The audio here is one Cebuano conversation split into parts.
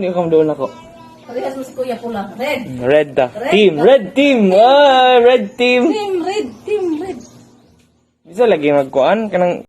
Di ka doon ako. Parehas mo si Kuya pula. Red. Red ta. Red. Team, red team. Ah, red team. Team red, team red. Bisa lagi magkuan kanang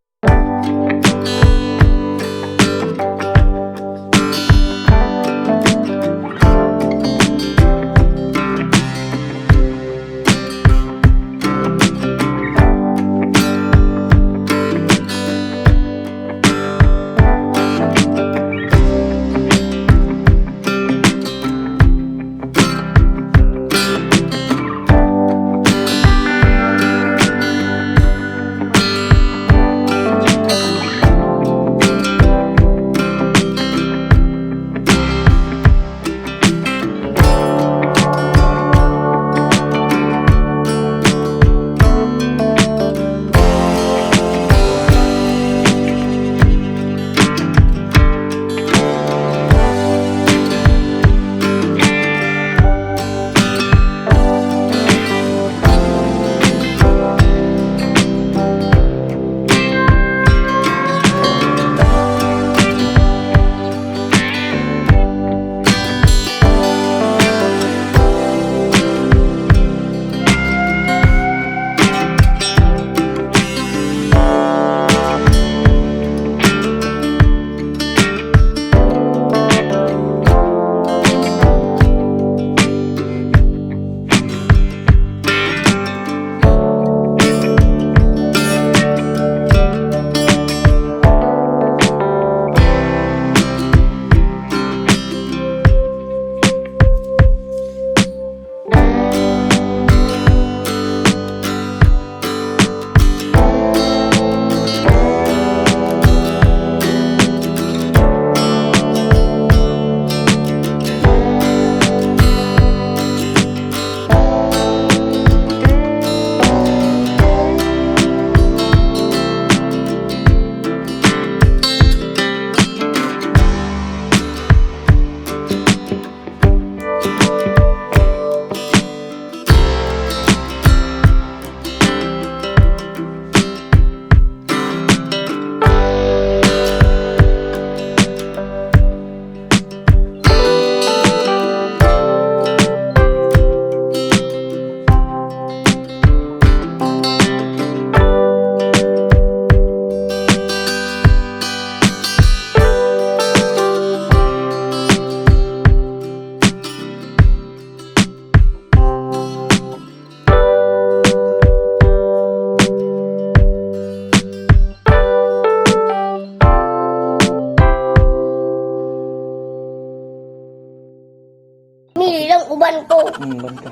Mili lang uban ko. Banta.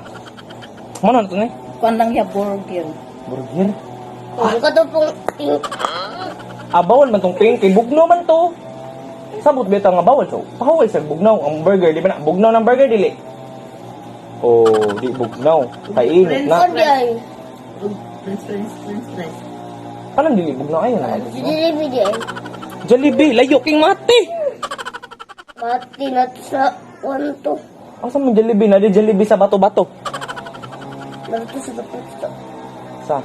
Mo na to ni? Kuan lang ya burger. Burger. Ang kato pong pink. Ah, bawal man tong pink kay bugno man to. Sabot beta nga bawal so. Bawal sa bugnaw ang burger di ba na? Bugnaw ng burger dili. Oh, di bugnaw. Kainit na. Ano ay? French fries, french fries. Anong dili bugnaw ayo na? Bugnaw. Jollibee di ay. Jollibee, layo king mate. Mati na to sa one to. Asa man Jollibee na di Jollibee sa bato-bato. Nato sa dapat sa Sa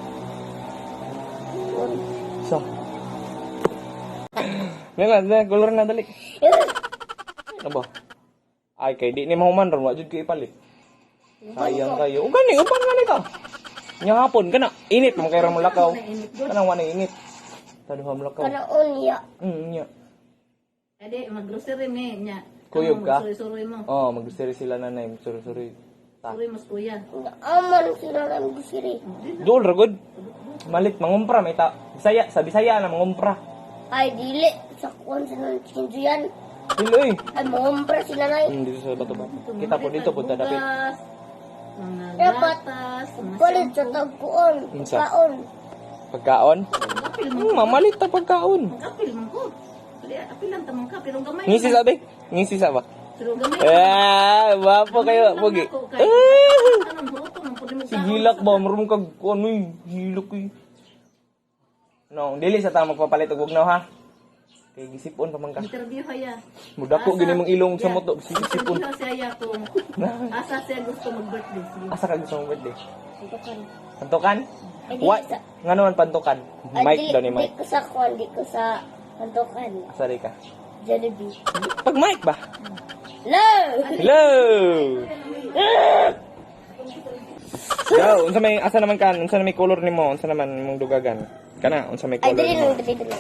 one. sa. Nila, nila, color na dali. Ano ba? Ay, kay di ni mahuman ron, wa jud ko ipalit. Sayang kayo. O gani, uban gani ka. Nya hapon kana, init man kay ra mo lakaw. Kanang wa na init. Taduha mo lakaw. Kanaon niya. Nya. Edi mag-grocery me nya. Kuyog ka? Suroy mo. Oh, mag-grocery sila nanay, suri-suri. Ta. Suroy mas kuya. Aman sila ng gusiri. Dool ra gud. Malit mangumpra may ta. Bisaya, sa Bisaya na mangumpra. Ay, dili. Sa kuwan sila ng chicken. Dili oy. Ay, mangumpra sila na. Dito sa bato-bato. Kita po dito punta dapit. Bugas, mga Dapat, gatas, mga Palit sa tagpuan. Unsa? Kaon. Pagkaon? Apil man. Mamalit ta pagkaon. Apil man ko. Dili, apil lang tamang ka pero gamay. Ngisi sabi? Ngisi sa ba? Pero gamay. Ah, wapo kayo, pogi. Ah! Anong bruto man pud mo Si Gilak ba, marunong kag, ano eh, hilak eh. No, dili sa tama magpapalit og bugnaw ha. Kay gisipon pa man ka. Interview haya. Mudako gini mong ilong sa moto, sipon. Interview siya ya kung asa siya gusto mag-birthday. Sige. Asa ka gusto mong birthday? Pantukan. Pantukan? Ay, dili Why? Nga naman pantukan? Ay, Mike dili- daw ni Di Mike. ko sa kuwan, di ko sa pantukan. Asa di ka? Jollibee. Pag Mike ba? Hello. Hello. Go, unsa may asa naman kan? Unsa na may color nimo? Unsa naman imong dugagan? Kana, unsa may Ay, color dali nimo? lang, dali, dali.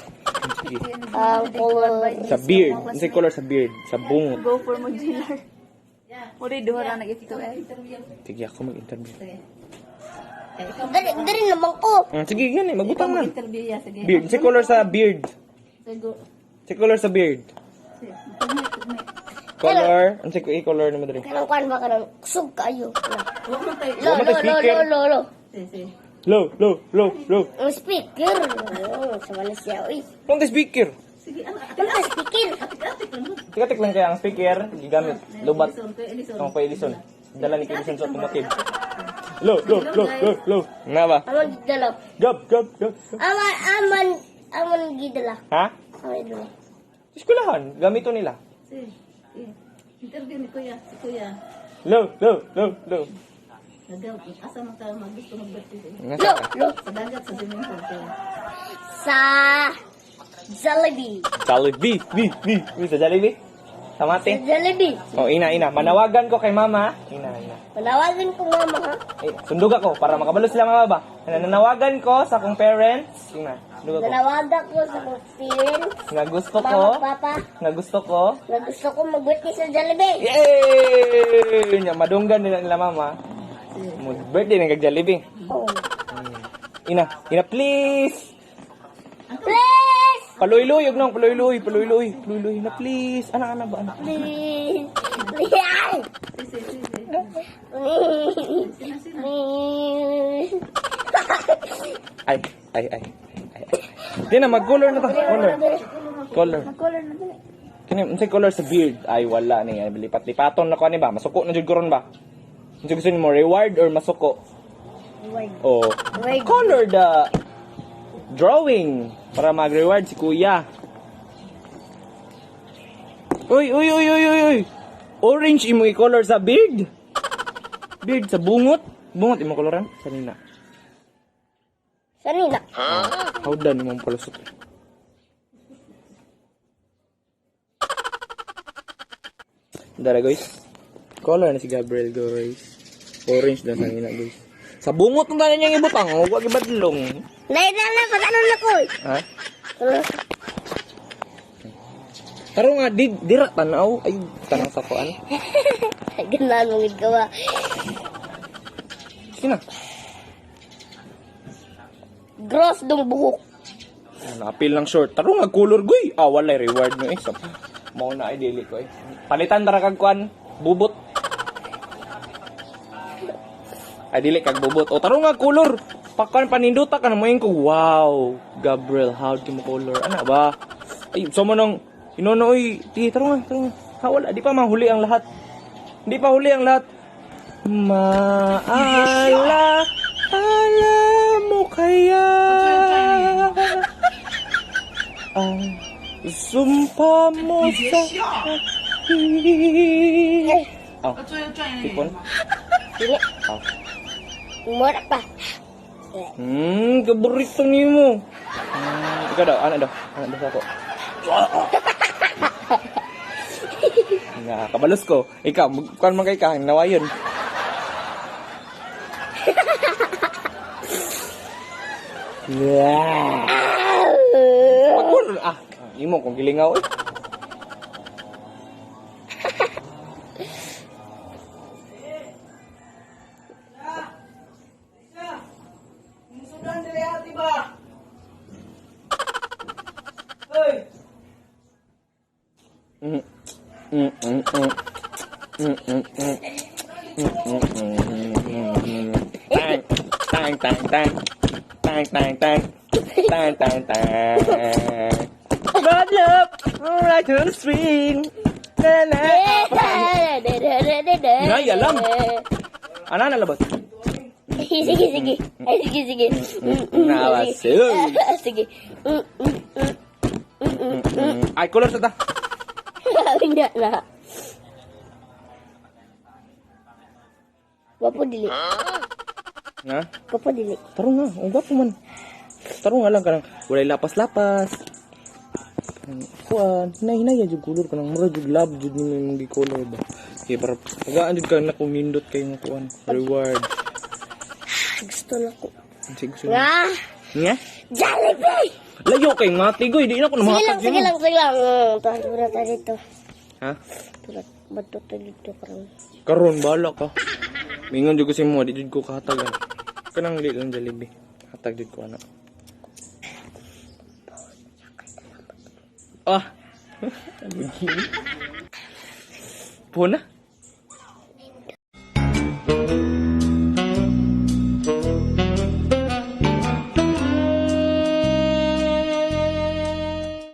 Sige. Ang color. Sa beard, unsa color sa beard? Sa bungot. Go for modular. Muli duha ra nag-F2L. Sige, ako mag-interview. Dali, dali naman ko. Sige, yan eh, magbutang na. Interview ya, sige. Beard, unsa color sa beard? Sige. Unsa color sa beard? Sige. Tugmay, tugmay. Color, unsa color nimo diri? Kanang kwan ba kanang kusog kayo. Huwag mo tayo. Lo, Wa man lo, tay lo, speaker. lo, lo, lo. Sige, sige. Low, low, low, low. Ang speaker. Oh, sa wala siya, uy. Kung speaker. Sige, ano? Ano ang speaker? Atik-atik lang. Tikatik lang kaya ang speaker, gigamit. Lubat. Elison, Kuya Elison. Ang kay Edison. Dala ni Edison sa automotive. Low, low, low, low, low. Nga ba? Aman gidala. Gab, gab, gab. Aman, aman, aman gidala. Ha? Aman gidala. Sa eskwelahan, gamito nila. Sige. Sige. Interview ni Kuya. Si Kuya. Low, low, low, low. Nagaw, asa man ka mag gusto mag-birthday? Nga Lo, sa lo. Sa dagat, sa swimming pool. Kuya. Sa Jollibee. Jollibee, B, B, B. Sa Jollibee? Sa Sa mate? Jollibee. Oh, ina, ina. Manawagan ko kay mama. Ina, ina. Panawagan ko mama ha. Eh, sundog ako para makabalo sila mama ba? Nananawagan ko sa akong parents. Ina, sundog ako. Nanawagan ko sa akong parents, Nga gusto ko. mama, papa, Nga gusto ko. na gusto ko mag-birthday sa Jollibee. Yay! Nya madunggan nila nila mama. Mo birthday ng kag Jollibee. Oh. Ina, ina please. Please! Paluy-luy og nang paluy-luy, paluy-luy, paluy-luy na please. Ana ana ba ana? Please! Please! Ay! Sige, sige, sige. Please! Sina, sina. Please! Ay, ay, ay. Ay, ay. Di na mag-color na ta. Color. Color. Mag-color na dali. Kini unsay color sa beard? Ay wala ni. Ay, lipat-lipaton na ko ani ba? Masuko na jud ko ron ba? Unsa gusto nimo, reward or masuko? Reward. Oh. Reward. Color the drawing para mag-reward si kuya. Uy, uy, uy, uy, uy, uy. Orange imo i-color sa beard. Beard sa bungot. Bungot imo koloran sa nina. Sanina. How done imong palusot. Dara guys. Color na si Gabriel guys. Orange na sa nina guys. Sa bungot ng tanan niyang ibutang, wag ibadlong. Nay, na, na, pag-ano na ko. Ha? Taro nga di dira tanaw ay tanaw sa kuan. Ganaan mong gawa. Sige na. Gross dong buhok. Naapil lang short. Taro nga color guy. Ah walay reward mo eh. So, mao na ay dili ko eh. Palitan tara kag kuan bubot. Ay dili kag bubot. O taro nga color. Pakan paninduta ka na mo ko. Wow, Gabriel, how do mo color? Ana ba? Ay, so mo nang inono oy, ti taro nga, taro nga. Ha, wala, di pa mahuli ang lahat. Di pa huli ang lahat. Maala, ala mo kaya ang sumpa mo sa akin. Oh, sipon. Dili. Oh. Mura pa. Kaborito nimo. Ikaw daw, ano daw? Ano daw sa ako? Nga, kabalos ko. Ikaw, kuan man kay ka, nawayon. Yeah. Pagkul, ah, imo kung gilingaw eh. Mm. Tang, tang, tang, tang. Tang, tang, tang. Tang, tang, tang. Bad love, right to the string. Na, na. Nay, alam. Ana na labot. Sige, sige. Ay, sige, sige. Nawa, Sige. sige. Sige. Ay, color sa ta. Hindi na. Wapo dili. Ha? Wapo dili. Taro nga, ang gwapo man. Taro nga lang kanang walay lapas-lapas. Kuan, hinay-hinay jud color kanang mura jud love jud nimo imong gi-color ba. Okay, para tagaan jud ka na kung nindot kay nga kuan. Reward. Gusto na ko. Sige, gusto mo. Nga! Nga? Jollibee! Layo kay mati goy, di na ko Sige lang, namahatag sige lang, sige lang. Tura ta dito. Ha? Tura, bato ta dito karon. Karon bala ka. Mingon jud ko sa imo, di jud ko kahatagan. Kanang di lang Jollibee. Hatag jud ko ana. Ah. Puna.